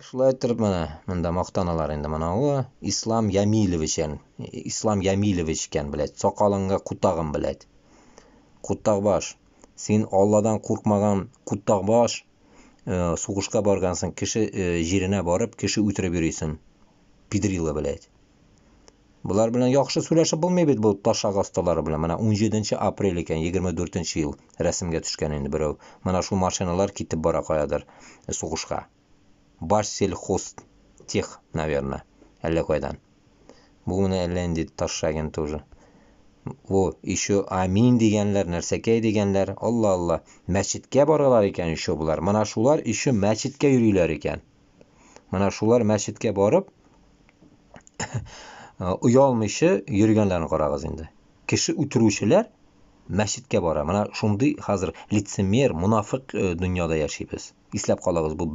Шулай итеп, менә монда мактаналар инде. Менә у Ислам Ямилевич, Ислам Ямилевич икән, блядь, сакалыңга кутагым, блядь. Кутакбаш. Син Алладан куркмаган кутакбаш, сугышка баргансың, кеше җиренә барып, кеше үтереп йөрисең. Пидрила, блядь. Болар белән яхшы сөйләшеп булмый бит, бу ташак осталары белән. Менә 17 апрель икән, 24 ел рәсемгә төшкән инде берәү. Менә шул машиналар китеп бара каядыр сугышка. Башсельхозтех, наверное. Әллә кайдан. Бу менә әллә инде Ташагин тоже. Во, еще амин дигәннәр, нәрсәкәй дигәннәр. Алла, Алла. Мәчеткә баралар икән еще болар. Менә шулар еще мәчеткә йөриләр икән. Менә шулар мәчеткә барып, оялмыйча йөргәннәрен карагыз инде. Кеше үтерүчеләр мәчеткә бара. Менә шундый хәзер лицемер, монафык дөньяда яшибез. Исләп калыгыз бу.